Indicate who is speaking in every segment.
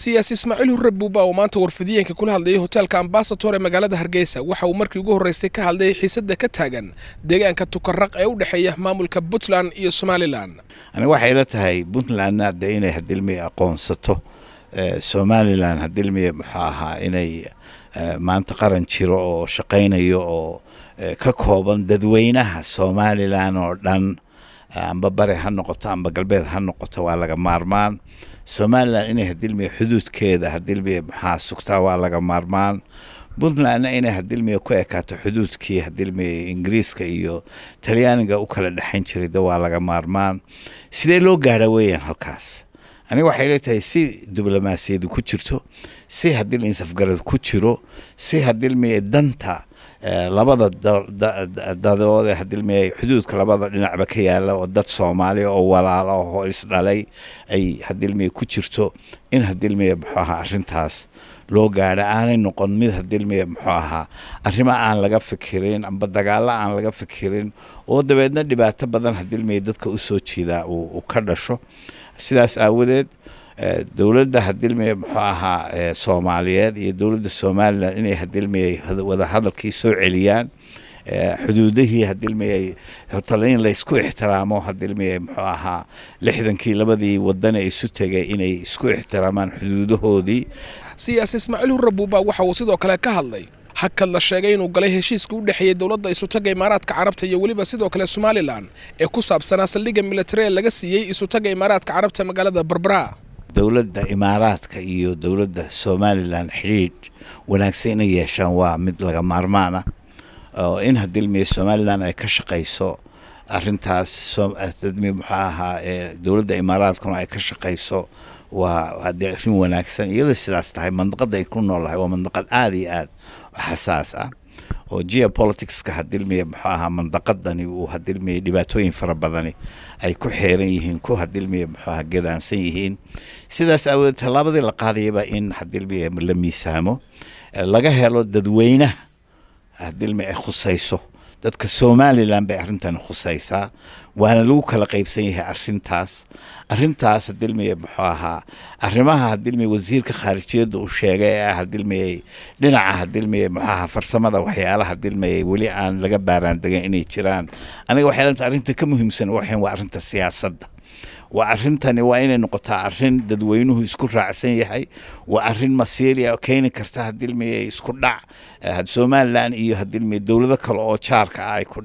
Speaker 1: Siyaasi Ismaaciil Hurre Buuba oo maanta warfidiyeenka kula hadlayay hoteelka Ambassador ee magaalada Hargeysa waxa uu markii ugu horreysay ka hadlayay xiisadda ka taagan deegaanka Tukaraq ee u dhexeeya maamulka Puntland iyo Somaliland.
Speaker 2: Aniga waxay ila tahay Puntlandna hadda inay hadilmi aqoonsato Somaliland, hadilmi muxuu ahaa inay maanta qaran jiro oo shaqaynayo oo ka kooban dadweynaha Somaliland oo dhan, amba bari ha noqoto amba galbeed ha noqoto, waa laga maarmaan. Somaliland inay hadilmiya xuduudkeeda hadilmiya maxaa sugtaa waa laga maarmaan. Puntlandna inay hadilmiya ku ekaato xuduudkii hadilmiya Ingiriiska iyo Talyaaniga u kala dhexayn jiray da waa laga maarmaan. Sidee loo gaadha weeyaan halkaas? Aniga waxay leetahay si diblomaasiyadu ku jirto, si hadil insafgarad ku jiro, si hadilmiya danta labada dadood ee hadilmiya xuduudka labada dhinacba ka yaala oo dad Soomaali oo walaalo oo isdhalay ay hadilmiya ku jirto, in hadilmiya muxuu ahaa arrintaas loo gaadha, aanay noqon mid hadilmiya muxuu ahaa arrimo aan laga fikirin amba dagaalo aan laga fikirin oo dabeedna dhibaato badan hadilmiya dadka u soo jiidaa uu ka dhasho. Sidaas aawadeed dowladda hadilmiya muxuu ahaa Soomaaliyeed iyo dowladda Somaliland inay hadilmiya wada hadalkii soo celiyaan, xuduudihii hadilmiyay horta in la isku ixtiraamo, hadilmiyay muxuu ahaa 60kii labadii wadan ee isu tegay inay isku ixtiraamaan xuduudahoodii.
Speaker 1: Siyaasi Ismaaciil Hurre Buuba waxa uu sidoo kale ka hadlay hakad la sheegay inuu galay heshiiska u dhexeeyay dowladda isutaga Imaaraadka Carabta iyo weliba sidoo kale Somaliland ee ku saabsanaa saldhigga military ee laga siiyey isutaga Imaaraadka Carabta magaalada Berbera.
Speaker 2: Dowladda Imaaraadka iyo dowladda Somaliland xidhiidh wanaagsan inay yeeshaan waa mid laga maarmaan ah, oo in hadilmiya Somaliland ay ka shaqayso arrintaas, muxuu ahaa dowladda Imaaraadkuna ay ka shaqayso waa haddii arrin wanaagsan. Iyadoo sidaas tahay, mandaqada ay ku noolahay waa mandaqad aada iyo aada xasaas ah oo geopoliticska hadilmiya muxuu ahaa mandaqadani uu hadilmiya dhibaatooyin fara badani ay ku xeeran yihiin, ku hadilmiya muxuu ahaa gadaamsan yihiin. Sidaas aawadeed tallaabadii la qaadayaba in hadilmiya la miisaamo, laga helo dadweynaha hadilmiya ay khusayso. Dadka Somaliland bay arrintan khusaysaa, waana lagu kala qaybsan yahay arrintaas. Arrintaas hadilmiya muxuu ahaa arrimaha hadilmiya wasiirka khaarijiyadda uu sheegay ee ah hadilmiyay dhinaca hadilmiya muxuu ahaa farsamada waxyaalaha hadilmiyay weli aan laga baaraan degan inay jiraan. Aniga waxay leedahay arrinta ka muhiimsan waxaan waa arrinta siyaasadda. Waa arrintani waa inay noqotaa arrin dadweynuhu isku raacsan yahay, waa arrin masiiri ah oo keeni karta hadilmiyay isku dhac Somaliland iyo hadilmiya dowlado kale oo jaarka ah ay ku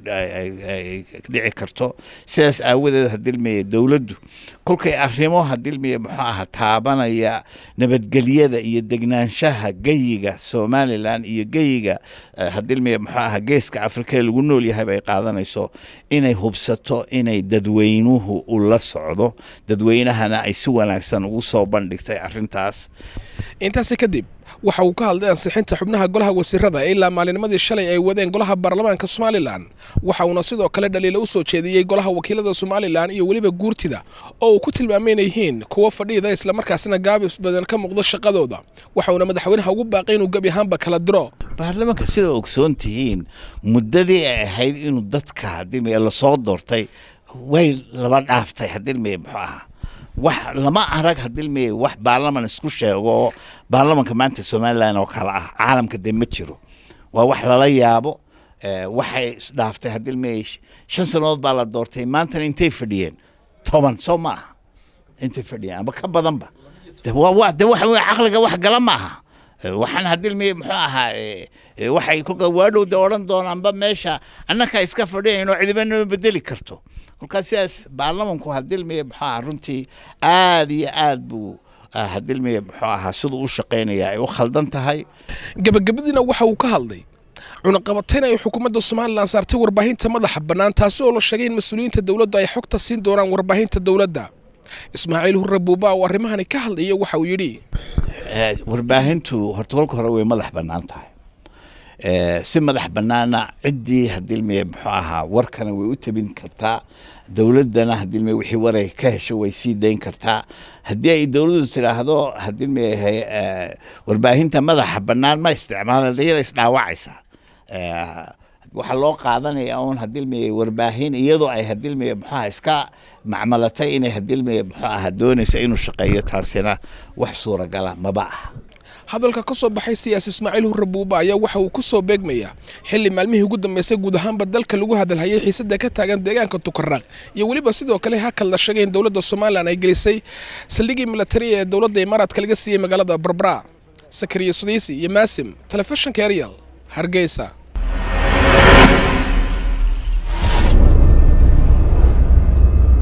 Speaker 2: dhici karto. Sidaas aawadeed hadilmiya dowladdu kolkay arrimo hadilmiya muxuu ahaa taabanaya nabadgelyada iyo degnaanshaha geyiga Somaliland iyo geyiga hadilmiya muxuu ahaa geeska Afrika ee lagu nool yahay bay qaadanayso, inay hubsato inay dadweynuhu u la socdo, dadweynahana ay si wanaagsan ugu soo bandhigtay arrintaas.
Speaker 1: Intaasi kadib waxa uu ka hadlay ansixinta xubnaha golaha wasiirada ee ilaa maalinimadii shalay ay wadeen golaha baarlamaanka Somaliland. Waxa uuna sidoo kale dhaliilo u soo jeediyey golaha wakiilada Somaliland iyo weliba guurtida oo uu ku tilmaamay inay yihiin kuwo fadhiida islamarkaasna gaabis badan ka muuqdo shaqadooda. Waxa uuna madaxweynaha ugu baaqay inuu gebi ahaanba kala diro
Speaker 2: baarlamaanka. Sida ogsoon tihiin, muddadii ay ahayd inuu dadka hadilmiya lasoo doortay way laba dhaaftay. Hadilmiya muxuu ahaa wax lama arag hadilmiya wax baarlaman isku sheego baarlamanka maanta Somaliland oo kale ah caalamka dee ma jiro, waa wax lala yaabo. Waxay isdhaaftay hadilmiya 5 sanadood baa la doortay, maantana intay fadhiyeen 10 soo ma aha intay fadhiyeen amba ka badanba de waa de wax caqliga wax gala ma aha. Waxaan hadilmiya muxuu ahaa waxay kolka waadhow de odhan doonaanba meesha annaka iska fadhiyayno cidiba noo bedeli karto. Kolkaas sidaas baarlamanku hadilmiya muxuu ahaa runtii aada iyo aad buu hadilmiya muxuu ahaa siduu u shaqaynaya ay u khaldan tahay.
Speaker 1: Gabagabadiina waxa uu ka hadlay cunaqabatayn ay xukuumadda Somaliland saartay warbaahinta madaxa bannaan, taasi oo la sheegay in mas-uuliyiinta dowladdu ay xogta siin doonaan warbaahinta dowladda. Ismaaciil Hurre Buuba oo arrimahani ka hadlaya waxa uu yidhi:
Speaker 2: Warbaahintu horta kolka hore way madax bannaan tahay, si madax bannaana ciddii hadilmiya muxuu ahaa warkana way u tabin kartaa, dowladdana hadilmiya wixii waray ka hesho way sii dayn kartaa. Haddii ay dowladdu tidhaahdo hadilmiya warbaahinta madaxa bannaan ma isticmaala, iyada isdhaawacaysa. Waxaa loo qaadanaya uun hadilmiye warbaahin iyadoo ay hadilmiye muxuaha iska macmalatay inay hadilmiye muxuu aha doonaysa inuu shaqeeyo, taasina wax suuragala maba aha.
Speaker 1: Hadalka ka soo baxay siyaasi Ismaaciil Hurre Buuba ayaa waxa uu ku soo beegmayaa xilli maalmihii ugu dambeysay guud ahaanba dalka lagu hadalhayay xiisadda ka taagan deegaanka Tukaraq, iyo weliba sidoo kale hakad la sheegay in dowladda Somalilan ay gelisay saldhiggii militariya ee dowladda Imaaraadka laga siiyey magaalada Barbara. Sakariya Sudaysi iyo Maasim, telefishinka Ariel, Hargeysa.